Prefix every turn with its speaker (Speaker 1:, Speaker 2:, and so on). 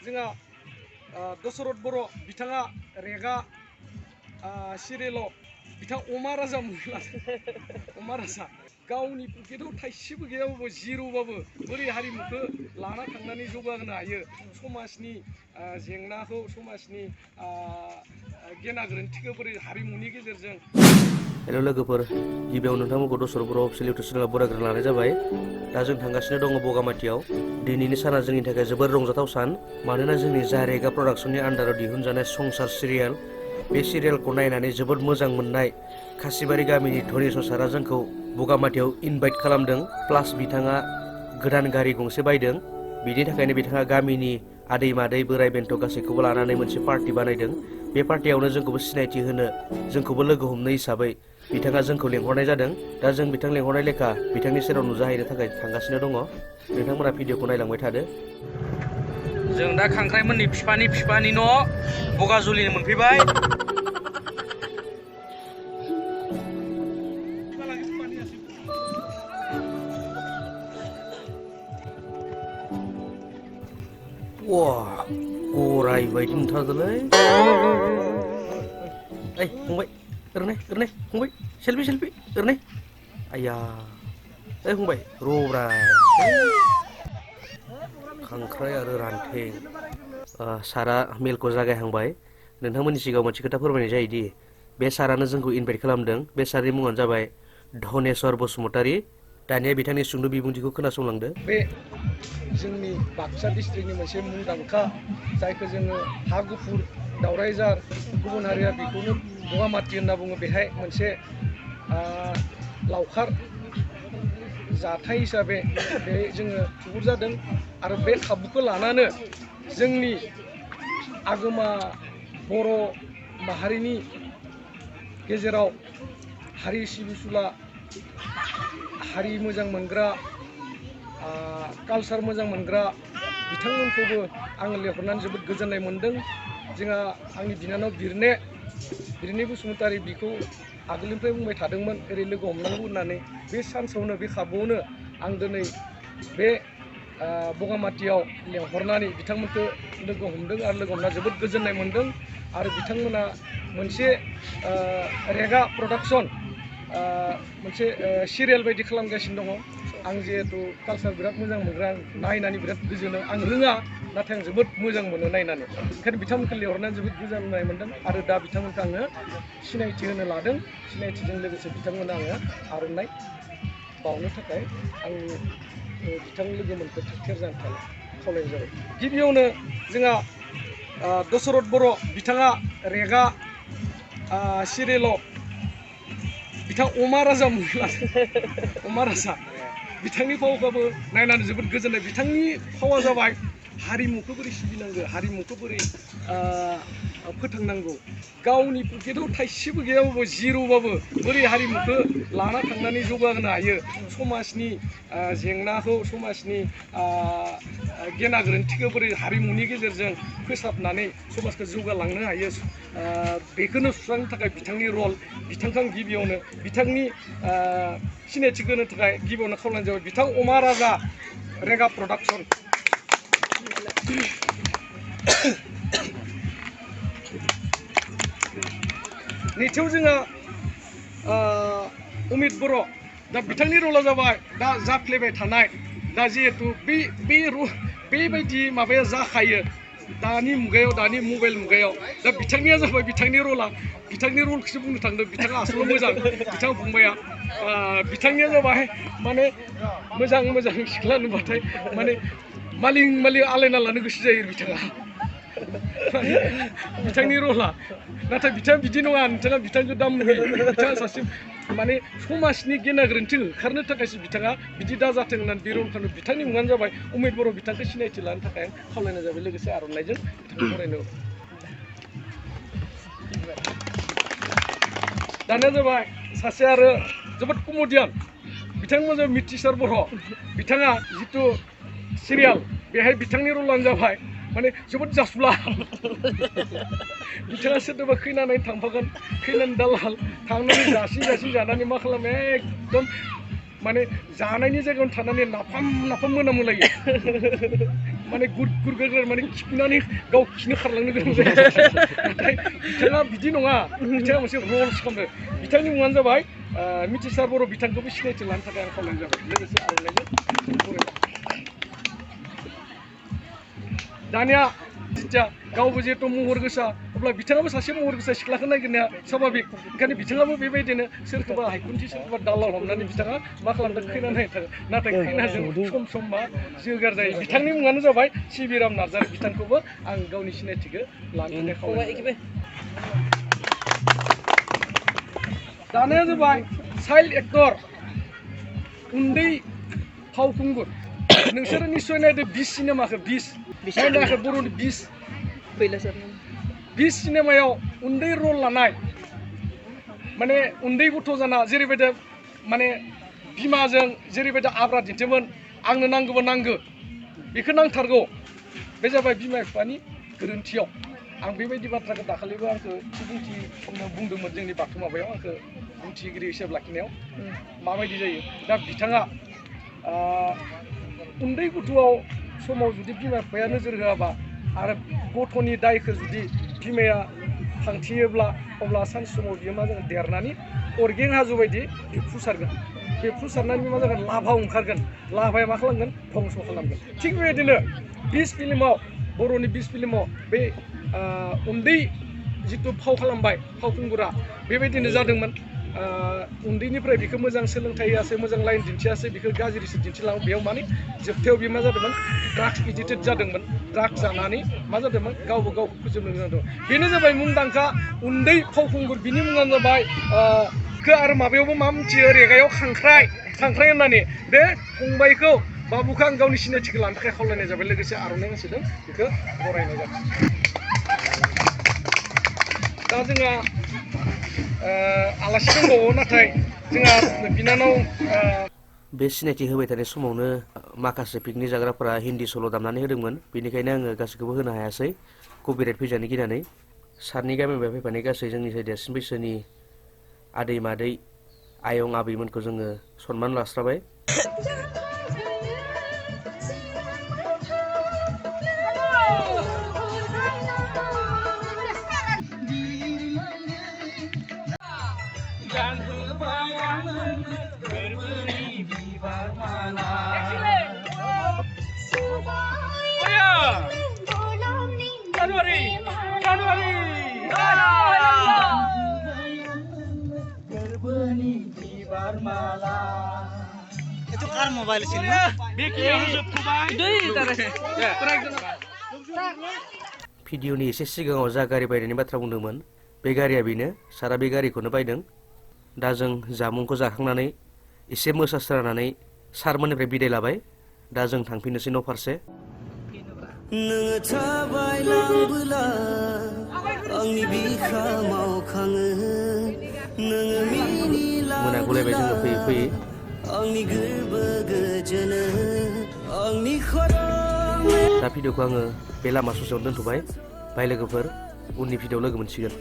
Speaker 1: जोंहा दशरथ बर' बिथाङा रेगा सिरियेलाव बिथां अमा राजा मुं लादों। अमा राजा गावनि पकेटाव थाइसेबो गैयाबाबो जिर'बाबो बोरै हारिमुखौ लाना थांनानै जौगाहोनो हायो, समाजनि जेंनाखौ, समाजनि गेना गोरोन्थिखौ बोरै हारिमुनि गेजेरजों।
Speaker 2: हेल' लोगोफोर, गिबियाव नोंथांमोनखौ दशरथ बर' अफिसियेल इउटुब चेनेलाव बरायग्रोना लानाय जाबाय। दा जों थांगासिनो दङ बगामाथियाव। दिनैनि साना जोंनि थाखाय जोबोर रंजाथाव सान, मानोना जोंनि जारेगा प्रडाक्शननि आन्डाराव दिहुनजानाय संसार सिरियाल, बे सिरियालखौ नायनानै जोबोद मोजां मोननाय खासिबारि गामिनि धनेस्वर सारा जोंखौ बगामाथियाव इनभाइट खालामदों। प्लास बिथाङा गोदान गारि गंसे बायदों। बिनि थाखायनो बिथाङा गामिनि आदै मादै बोराइ बेन्थ' गासैखौबो लानानै मोनसे पार्टि बानायदों। बे पार्टियावनो जोंखौबो सिनायथि होनो, जोंखौबो लोगो हमनो हिसाबै बिथाङा जोंखौ लेंहरनाय जादों। दा जों बिथां लेंहरनाय लेखा बिथांनि सेराव नुजाहैनो थाखाय थांगासिनो दङ। नोंथांमोना भिडिअखौ नायलांबाय थादो।
Speaker 1: जों दा खांख्राइमोननि फिफानि न' बगाजुलि मोनफैबाय।
Speaker 2: Wah, गराय बायदि नुथारदोंलै। ओइ फंबाय, ओरैनो फंबाय, सेल्फि ओरैनो। आया, ओइ फंबाय रब्रा। खांख्राइ आरो रान्थें। सारा मेलखौ जागायहांबाय। नोंथांमोननि सिगाङाव मोनसे खोथा फोरमायनाय जायोदि बे सारानो जोंखौ इनभाइट खालामदों। बे सारनि मुङानो जाबाय धनेस्वर बसुमतारी। दानिया बिथांनि सुंद' बिबुंथिखौ खोनासंलांदो।
Speaker 1: बे जोंनि बाक्सा डिस्ट्रिक्टनि मोनसे मुंदांखा, जायखौ जोङो हा गुफुर दावरायजार, गुबुन हारिया बेखौनो बगामाथि होनना बुङो। बेहाय मोनसे लावखार जाथाय हिसाबै बे जोङो थुबुर जादों। आरो बे खाबुखौ लानानै जोंनि आगोमा बर' माहारिनि गेजेराव हारि सिबिसुला, हारि मोजां मोनग्रा, कालसार मोजां मोनग्रा बिथांमोनखौबो आङो लिंहरनानै जोबोद गोजोननाय मोन्दों। जोंहा आंनि बिनानाव बिरने बसुमतारी बिखौ आगोलनिफ्राय बुंबाय थादोंमोन ओरै लोगो हमनांगौ होननानै। बे चान्सआवनो, बे खाबुआवनो आं दिनै बे बगामाथियाव लेंहरनानै बिथांमोनखौ लोगो हमदों आरो लोगो हमना जोबोद गोजोननाय मोन्दों। आरो बिथांमोना मोनसे रेगा प्रडाक्शन मोनसे सिरियाल बायदि खालामगासिनो दङ। आं जिहेथु कालसार बिराद मोजां मोनग्रा, नायनानै बिराद गोजोनो। आं रोङा, नाथाय आं जोबोद मोजां मोनो नायनानै। ओंखायनो बिथांमोनखौ लिंहरनानै जोबोद गोजोननाय मोन्दों। आरो दा बिथांमोनखौ आङो सिनायथि होनो लादों। सिनायथिजों लोगोसे बिथांमोना आङो आर'नाइ बावनो थाखाय आंनि बिथां लोगोमोनखौ थाग-थियारि जानो थाखाय खावलायनाय जाबाय। गिबियावनो जोंहा दशरथ बर' बिथाङा रेगा सिरियेलाव बिथां अमा राजा मुं लादों। अमा राजा बिथांनि फावखौबो नायनानै जोबोद गोजोननाय। बिथांनि फावा जाबाय हारिमुखौ बोरै सिबिनांगौ, हारिमुखौ बोरै फोथांनांगौ, गावनि पकेटाव थाइसेबो गैयाबाबो जिर'बाबो बोरै हारिमुखौ लाना थांनानै जौगाहोनो हायो, समाजनि जेंनाखौ, समाजनि गेना गोरोन्थिखौ बोरै हारिमुनि गेजेरजों फोसाबनानै समाजखौ जौगालांनो हायो, बेखौनो सुस्रांनो थाखाय बिथांनि रल। बिथांखौ आं गिबियावनो बिथांनि सिनायथिखौ होनो थाखाय गिबियावनो खावलायनाय जाबाय। बिथां अमा राजा, रेगा प्रडाक्शन। नैथियाव जोंहा अमित बर'। दा बिथांनि रला जाबाय दा जाफ्लेबाय थानाय, दा जिहेथु बेबायदि माबाया जाखायो दानि मुगायाव, दानि मबाइल मुगायाव। दा बिथांनिया जाबाय, बिथांनि रलखौसो बुंनो थांदों। बिथाङा आसोलाव मोजां, बिथां फंबाया। बिथांनिया जाबाय माने मोजां सिख्ला नुबाथाय माने मालिं आलायना लानो गोसो जायो बिथाङा। बिथांनि रला। नाथाय बिथाङा बिदि नङा। नोंथाङा बिथांखौ दाम होयो। बिथाङा सासे माने समाजनि गेना गोरोन्थि होखारनो थाखायसो बिथाङा बिदि दाजाथों होननानै बे रल खालामदों। बिथांनि मुङानो जाबाय अमित बर'। बिथांखौ सिनायथि लानो थाखाय खावलायनाय जाबाय, लोगोसे आर'नाइजों बिथांखौ बरायनो। दानिया जाबाय सासे आरो जोबोद कमेडियान, बिथांमोन जाबाय मिथिसार बर'। बिथाङा जिथु सिरियाल, बेहाय बिथांनि रलानो जाबाय माने जोबोद जासुला बिथाङा सोरदोबा खैनानै थांफागोन खैनानि दालाल थांनानै जासि जानानै मा खालामो एकदम माने जानायनि जायगायावनो थानानै नाफाम मोनामोलायो माने गुर माने खिफिनानै गाव खिनो खारलांनो गोनां जायो नाथाय बिथाङा बिदि नङा बिथाङा मोनसे रल्स खालामदों बिथांनि मुङानो जाबाय मिथिसार बर' बिथांखौबो सिनायथि लानो थाखाय आं खावलायनाय जाबाय लोगोसे आर'नाइजों बरायबाय दानिया जिथिया गावबो जिहेतु महर गोसा अब्ला बिथाङाबो सासे महर गोसा सिख्लाखौ नागिरनाया स्वाभाबिक ओंखायनो बिथाङाबो बेबायदिनो सोरखौबा हायखुन्थि सोरखौबा दालाल हमनानै बिथाङा मा खालामदों खैना नायनो थाङो नाथाय खैनाजों सम मा जोगार जायो बिथांनि मुङानो जाबाय सिबिराम नार्जारि बिथांखौबो आं गावनि सिनायथिखौ लानो थाखाय खावलायबाय दानिया जाबाय चाइल्ड एक्टर उन्दै फावखुंगुर नोंसोरो निस्सय नायदो 20 सिनेमाखौ 20 नायनायाखै बर'नि 20 सिनेमायाव उन्दै रल लानाय माने उन्दै गथ' जाना जेरैबायदि माने बिमाजों जेरैबायदि आब्रा दिन्थियोमोन आंनो नांगौबा नांगौ बेखौ नांथारगौ बे जाबाय बिमा बिफानि गोरोन्थियाव आं बेबायदि बाथ्राखौ दाखालिबो आंखौ बिबुंथि बुंदोंमोन जोंनि बाथौ माबायाव आंखौ बुंथिगिरि हिसाब लाखिनायाव माबायदि जायो दा बिथाङा उन्दै गथ'आव समाव जुदि बिमा बिफाया नोजोर होआबा आरो गथ'नि दायखौ जुदि बिमाया थांथियोब्ला अब्ला सानसे समाव बियो मा जागोन देरनानै अरगें हाजो बायदि बेफ्रुसारनानै मा जागोन लाभा ओंखारगोन लाभाया मा खालामगोन धंस' खालामगोन थिग बेबायदिनो 20 फिल्माव बर'नि 20 फिल्माव बे उन्दै जिथु फाव खालामबाय फावखुंगुरा बेबायदिनो जादोंमोन उन्दैनिफ्राय बेखौ मोजां सोलोंथाइ होआसै मोजां लाइन दिन्थियासै बेखौ गाज्रिसो दिन्थिलाङो बेयाव माने जोबथायाव बे मा जादोंमोन ड्राग्स एडिक्टेड जादोंमोन ड्राग्स जानानै मा जादोंमोन गावबो गावखौ फोजोबनो गोनां जादों बेनो जाबाय मुंदांखा उन्दै फावखुंगुर बिनि मुङानो जाबाय आरो माबायावबो मा मिथियो रेगायाव खांख्राइ होननानै बे फंबायखौ बाबुखौ आं गावनि सिनायथिखौ लानो थाखाय खावलायनाय जाबाय लोगोसे आर'नाइ गांसेजों बेखौ बरायनाय जाबाय दा जोंहा आलासि दंबावो नाथाय जोंहा बिनानाव
Speaker 2: बे सिनायथि होबाय थानाय समावनो माखासे पिकनिक जाग्राफोरा हिन्दी सल' दामनानै होदोंमोन बेनिखायनो आङो गासैखौबो होनो हायासै कपिराइट फैजानो गिनानै सारनि गामिनिफ्राय फैफानाय गासै जोंनिफ्राय देरसिन बैसोनि आदै मादै आयं आबैमोनखौ जोङो सनमान लास्राबाय
Speaker 3: Itu kan mobile sini.
Speaker 2: भिडिअनि एसे सिगाङाव जा गारि बायनायनि बाथ्रा बुंदोंमोन बे गारिया बेनो सारा बे गारिखौनो बायदों दा जों जामुंखौ जाखांनानै एसे मोसास्रानानै सारमोननिफ्राय बिदाय लाबाय दा जों थांफिननोसै न' फारसे
Speaker 4: नोङो थाबाय लांबोला आंनि बिखा मावखाङो नोङो मिनिला
Speaker 2: मोना गुलायबाय जोङो फैयै फैयै
Speaker 4: आंनि गोरबो गोजोनो आंनि खर'
Speaker 2: दा भिडिअखौ आङो बे लामा ससेयावनो दोनथ'बाय बाय लोगोफोर उननि भिडिअआव लोगो मोनसिगोन